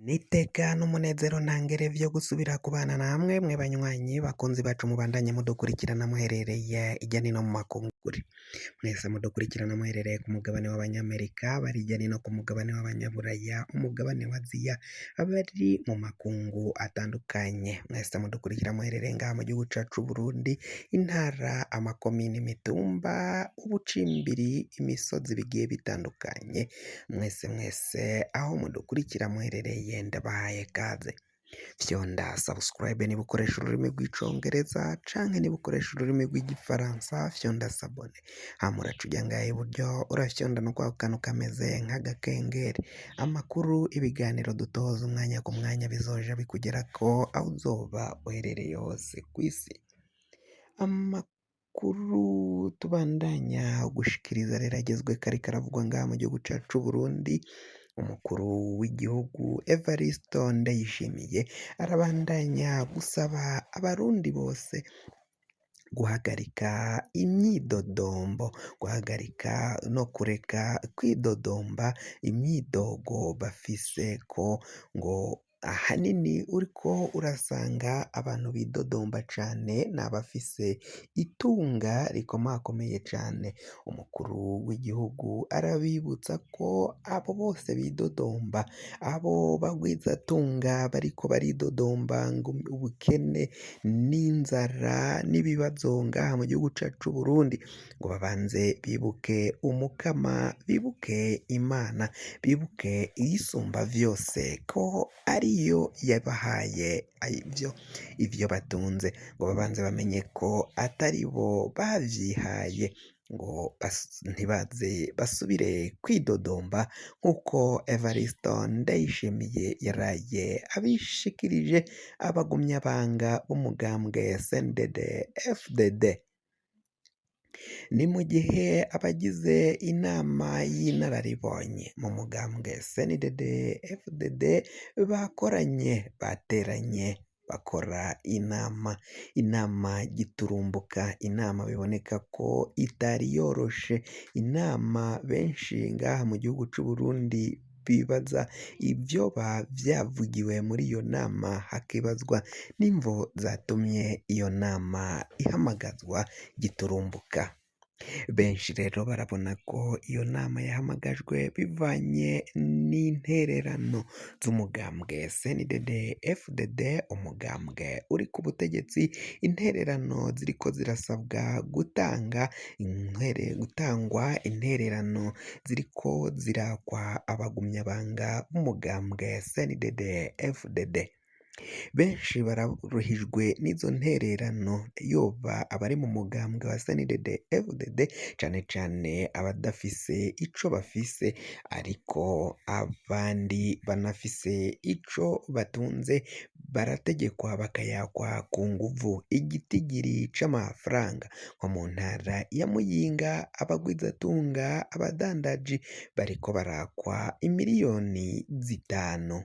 N'iteka n'umunezero ntangere vyo gusubira kubana namwe mwe banywanyi bakunzi bacu mubandanye mudukurikirana muherereye irya nino mu makunguri, mwese mudukurikirana muherereye ku mugabane w'abanyamerika, bari irya nino ku mugabane w'abanyaburaya, umugabane wa Aziya, abari mu makungu atandukanye, mwese mudukurikira muherereye ngaha mu gihugu cacu c'Uburundi, intara, amakomine, imitumba, ubucimbiri, imisozi bigiye bitandukanye, mwese mwese aho mudukurikira muherereye ndabahaye kaze. Fyonda subscribe niba ukoresha ururimi rw'icongereza canke niba ukoresha ururimi rw'igifaransa fyonda s'abonner, hama uraca uja ngaha iburyo urafyonda no kwako kantu kameze nk'agakengeri, amakuru, ibiganiro dutoza umwanya ku mwanya bizoja bikugerako aho uzoba uherereye hose kw'isi. Amakuru tubandanya gushikiriza rero agezweko ariko aravugwa ngaha mu gihugu cacu c'Uburundi, umukuru w'igihugu Evaristo Ndayishimiye arabandanya gusaba abarundi bose guhagarika imyidodombo, guhagarika no kureka kwidodomba imyidogo bafise ko ngo ahanini uriko urasanga abantu bidodomba cane n'abafise itunga rikomakomeye cane. Umukuru w'igihugu arabibutsa ko abo bose bidodomba, abo bagwizatunga bariko baridodomba ngo ubukene n'inzara n'ibibazo ngaha mu gihugu cacu c'Uburundi, ngo babanze bibuke Umukama, bibuke Imana, bibuke iyisumba vyose ko ariyo yabahaye ivyo batunze, ngo babanze bamenye ko atari bo bavyihaye, ngo ntibaze basubire kwidodomba nk'uko Evaristo Ndayishimiye yaraye abishikirije abagumyabanga b'umugambwe CNDD FDD. Ni mu gihe abagize inama y'inararibonye mu mugambwe CNDD FDD bakoranye, bateranye bakora inama, inama giturumbuka, inama biboneka ko itari yoroshe, inama benshi ngaha mu gihugu c'Uburundi bibaza ivyoba vyavugiwe muri iyo nama, hakibazwa n'imvo zatumye iyo nama ihamagazwa giturumbuka. Benshi rero barabona ko iyo nama yahamagajwe bivanye n'intererano z'umugambwe CNDD FDD, umugambwe uri ku butegetsi, intererano ziriko zirasabwa gutanga, gutangwa intererano ziriko zirakwa abagumyabanga b'umugambwe CNDD FDD. Benshi bararuhijwe n'izo ntererano, yoba abari mu mugambwe wa CNDD FDD, cane cane abadafise ico bafise, ariko abandi banafise ico batunze barategekwa bakayakwa ku nguvu igitigiri c'amafaranga. Nko mu ntara ya Muyinga abagwizatunga, abadandaji bariko barakwa imiriyoni 5.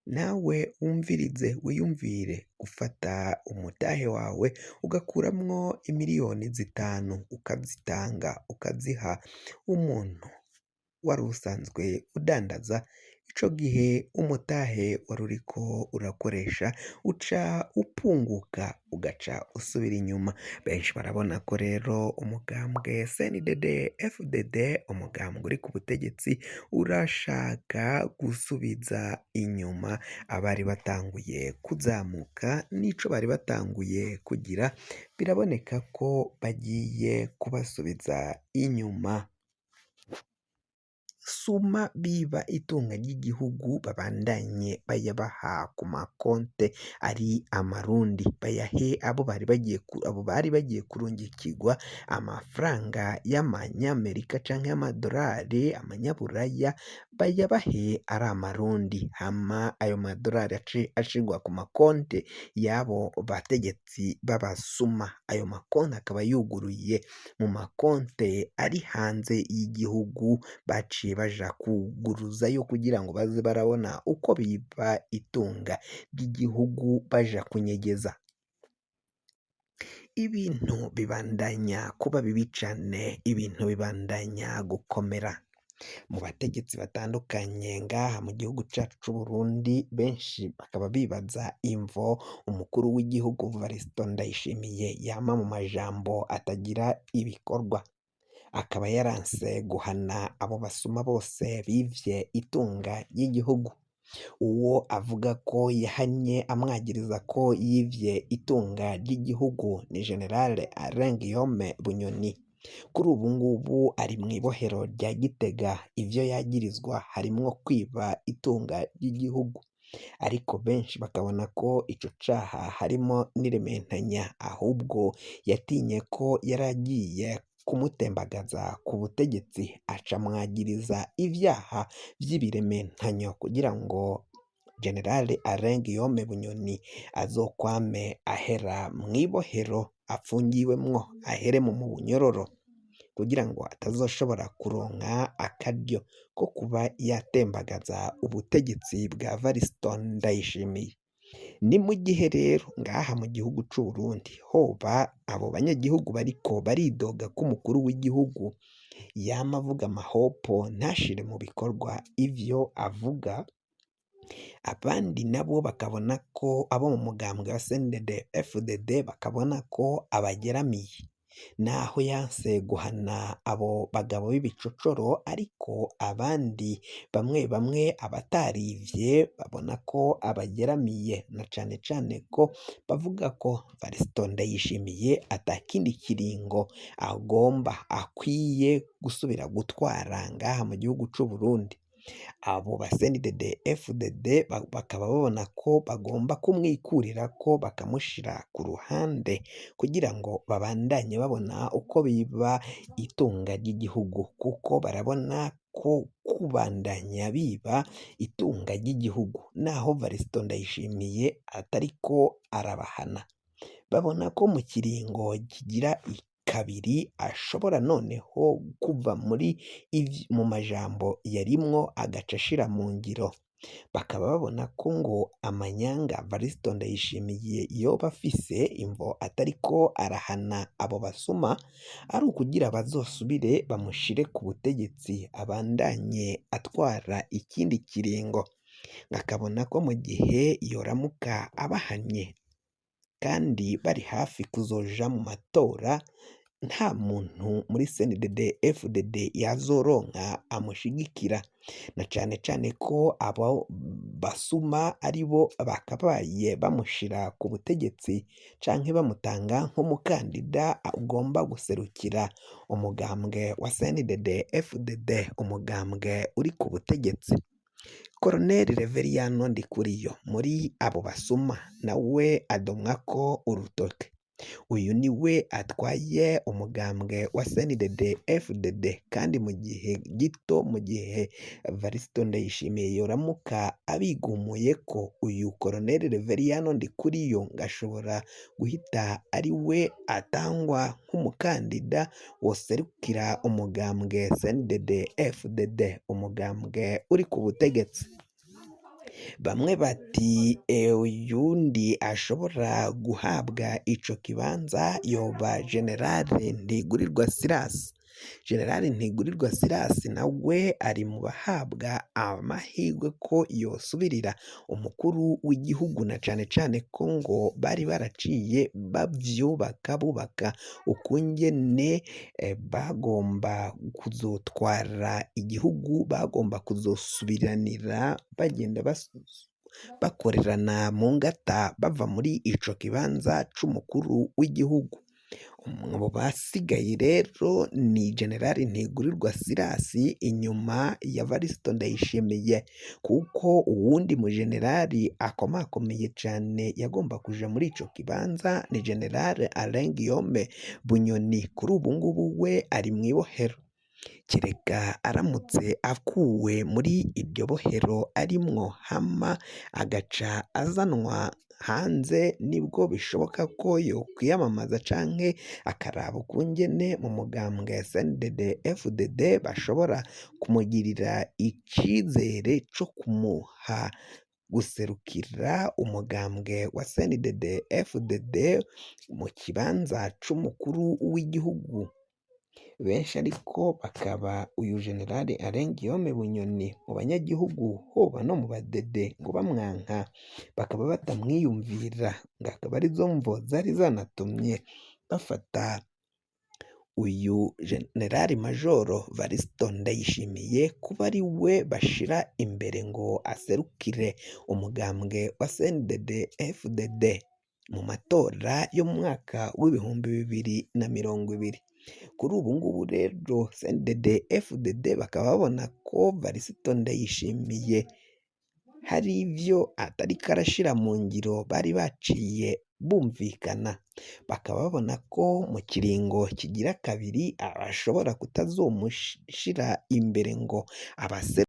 Nawe wumvirize wiyumvire gufata umutahe wawe ugakuramwo imiriyoni 5 ukazitanga ukaziha umuntu wari usanzwe udandaza, ico gihe umutahe wari uriko urakoresha uca upunguka ugaca usubira inyuma. Benshi barabona ko rero umugambwe CNDD FDD, umugambwe uri ku butegetsi, urashaka gusubiza inyuma abari batanguye kuzamuka n'ico bari batanguye kugira, biraboneka ko bagiye kubasubiza inyuma. Suma biba itunga ry'igihugu babandanye bayabaha ku makonte ari amarundi, bayahe abo bari bagiye abo bari bagiye kurungikirwa amafaranga y'amanyamerika canke y'amadorari, amanyaburaya, bayabahe ari amarundi, hama ayo madorari ace ashirwa ku makonte y'abo bategetsi b'abasuma, ayo makonte akaba yuguruye mu makonte ari hanze y'igihugu baciye baja kuguruzayo kugira ngo baze barabona uko biba itunga ry'igihugu baja kunyegeza. Ibintu bibandanya kuba bibi cane, ibintu bibandanya gukomera. Mu bategetsi batandukanye ngaha mu gihugu cacu c'Uburundi benshi bakaba bibaza imvo umukuru w'igihugu Varisito Ndayishimiye yama mu majambo atagira ibikorwa, akaba yaranse guhana abo basuma bose bivye itunga ry'igihugu, uwo avuga ko yahanye amwagiriza ko yivye itunga ry'igihugu ni General Alain Guillaume Bunyoni, kuri ubu ngubu ari mw'ibohero rya Gitega ivyo yagirizwa harimwo kwiba itunga ry'igihugu, ariko benshi bakabona ko ico caha harimo n'irementanya ahubwo yatinye ko yaragiye kumutembagaza ku butegetsi acamwagiriza ivyaha vy'ibirementanyo kugira ngo General Alain Guillaume Bunyoni azokwame ahera mw'ibohero afungiwemwo ahere mu munyororo kugira ngo atazoshobora kuronka akaryo ko kuba yatembagaza ubutegetsi bwa Variston Ndayishimiye. Ni mu gihe rero ngaha mu gihugu c'u Burundi hoba abo banyagihugu bariko baridoga ko umukuru w'igihugu yama avuga amahopo ntashire mu bikorwa ivyo avuga, abandi nabo bakabona ko abo mu mugambwe wa CNDD FDD bakabona ko abageramiye naho yanse guhana abo bagabo b'ibicocoro ariko abandi bamwe bamwe abatarivye babona ko abageramiye na cane cane ko bavuga ko Variston Ndayishimiye atakindi kiringo agomba akwiye gusubira gutwara ngaha mu gihugu c'u Burundi. Abo ba CNDD FDD bakaba babona ko bagomba kumwikurirako bakamushira ku ruhande kugira ngo babandanye babona uko biba itunga ry'igihugu kuko barabona ko kubandanya biba itunga ry'igihugu naho Variston Ndayishimiye atariko arabahana babona ko mu kiringo kigira kabiri ashobora noneho kuva muri mu majambo yarimwo agaca ashira mu ngiro, bakaba babona ko ngo amanyanga Variston Ndayishimiye yoba afise imvo atariko arahana abo basuma ari ukugira bazosubire bamushire ku butegetsi abandanye atwara ikindi kiringo, bakabona ko mu gihe yoramuka abahanye kandi bari hafi kuzoja mu matora nta muntu muri CNDD FDD yazoronka amushigikira na cane cane ko abo basuma aribo bakabaye bamushira ku butegetsi canke bamutanga nk'umukandida agomba guserukira umugambwe wa CNDD FDD umugambwe uri ku butegetsi. Colonel Reveriyano Ndikuriyo muri abo basuma nawe adomwako urutoke uyu niwe atwaye umugambwe wa CNDD FDD kandi mu gihe gito mu gihe Variston Ndayishimiye yoramuka abigumuye ko uyu Colonel Reveriyano Ndikuriyo ngo ashobora guhita ari we atangwa nk'umukandida woserukira umugambwe CNDD FDD umugambwe uri ku butegetsi. Bamwe bati uyundi ashobora guhabwa ico kibanza yoba General Ntigurirwa Silas. General Ntigurirwa Silas nawe ari mu bahabwa amahirwe ko yosubirira umukuru w'igihugu na cane cane ko ngo bari baraciye bavyubaka bubaka ukungene bagomba kuzotwara igihugu, bagomba kuzosubiranira bagenda bakorerana mu ngata bava muri ico kibanza c'umukuru w'igihugu. Mu basigaye rero ni General Ntigurirwa Silas inyuma ya Variston Ndayishimiye kuko uwundi mu generali akomakomeye cane yagomba kuja muri ico kibanza ni General Alain Guillaume Bunyoni kuri ubu ngubu we ari mw'ibohero kereka aramutse akuwe muri iryo bohero arimwo hama agaca azanwa hanze nibwo bishoboka ko yokwiyamamaza canke akaraba ukungene mu mugambwe CNDD FDD bashobora kumugirira icizere co kumuha guserukira umugambwe wa CNDD FDD mu kibanza c'umukuru w'igihugu. Benshi ariko bakaba uyu General Alain Guillaume Bunyoni mu banyagihugu hoba no mu badede ngo bamwanka, bakaba batamwiyumvira, ngo akaba arizo mvo zari zanatumye bafata uyu General Majoro Varisito Ndayishimiye kuba ari we bashira imbere ngo aserukire umugambwe wa CNDD FDD mu matora yo mu mwaka w'2020. Kuri ubu ngubu rero CNDD FDD bakaba babona ko Varisito Ndayishimiye hari ibyo atariko arashira mu ngiro bari baciye bumvikana, bakaba babona ko mu kiringo kigira kabiri ashobora kutazomushira imbere ngo abase.